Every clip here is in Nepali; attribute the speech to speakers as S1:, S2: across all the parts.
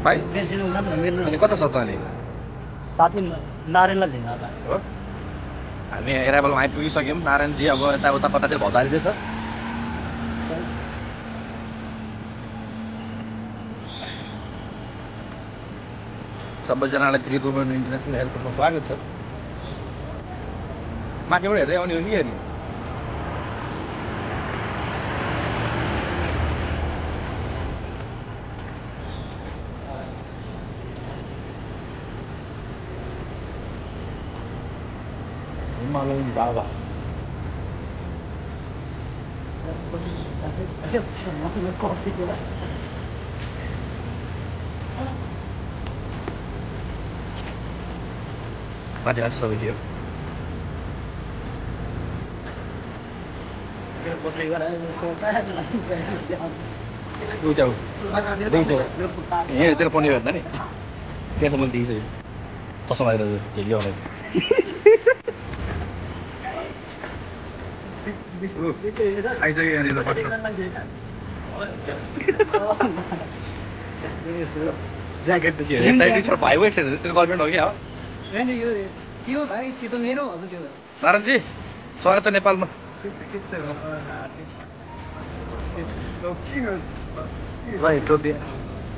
S1: भाइ
S2: बेसी हुँदैन मिल्नु
S1: अनि कता छ त अनि
S2: साथी नारायणलाई लिन होला
S1: हो हामी एराइभलमा आइपुगिसक्यौँ नारायणजी अब यताउता कतातिर भतारिँदैछ सबैजनालाई त्रिभुवन इन्टरनेसनल एयरपोर्टमा स्वागत छ माथिबाट हेर्दै आउने हो कि हेर्ने हिमालयन बाबा माथि आएको सबै थियो यहाँतिर पढ्ने भन्दा नि त्यहाँ मैले देखिसकेँ चस्मा लगाएर झेलिआउने आइसक्यो यहाँनिर ज्याकेट त के भाइ एक्सर्साइज गर्लफ्रेन्ड हो क्या
S2: त्यो भाइ त्यो त मेरो हो त्यो
S1: नारायणजी स्वागत छ नेपालमा
S2: टोपी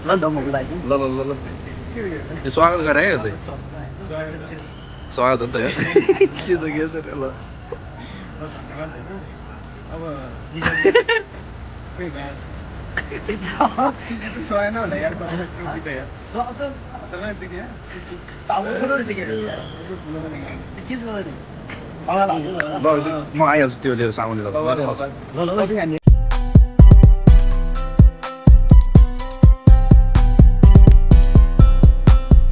S2: ल त म लागि
S1: ल ल ल ल यो स्वागत गरे है यसै स्वागत हो नि त यो के छ ल
S2: अब
S1: म आइहाल्छु त्यो लिएर सामान लिएर